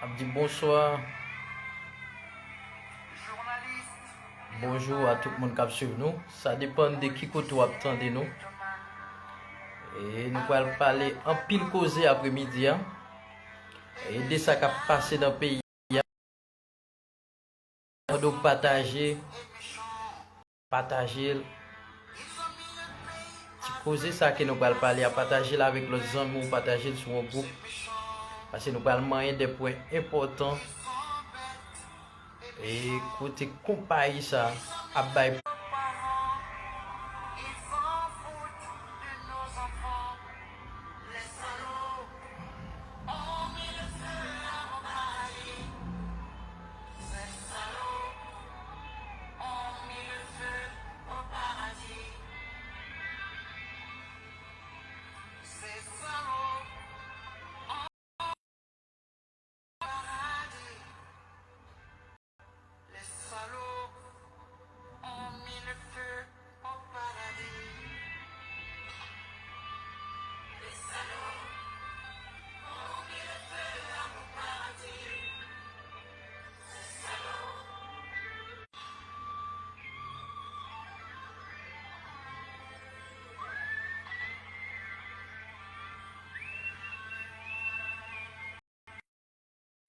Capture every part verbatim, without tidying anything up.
Ap di bonswa, bonjou a tout moun k ap swiv nou. Sa depann de ki kote w ap tande nou. E nou pral pale anpil koze apremidi a. E de sa k ap pase nan peyi a. Mande w pataje, pataje l. Ti koze sa ke nou pral pale a, pataje l avèk lòt zanmi w, pataje l sou yon gwoup. Paske nou pral manyen de pwen enpòtan. E kote konpayi sa ap bay.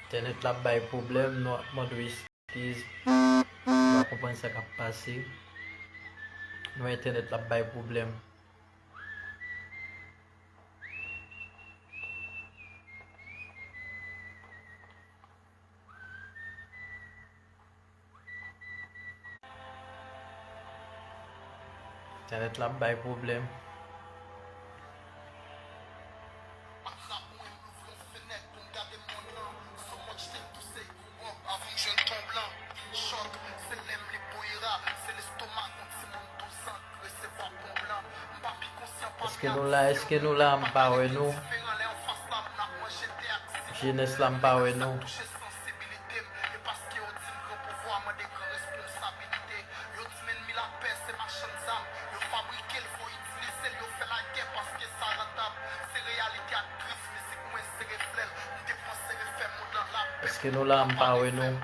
Entènèt la ap bay pwoblèm, nou ap mande w eskiz. Nou pa konprann sa k ap pase. Nou wè entènèt la ap bay pwoblèm. Entènèt la ap bay pwoblèm. Èske nou la? Èske nou la? M pa wè nou. Jenès la, m pa wè nou. Èske nou la? M pa wè nou.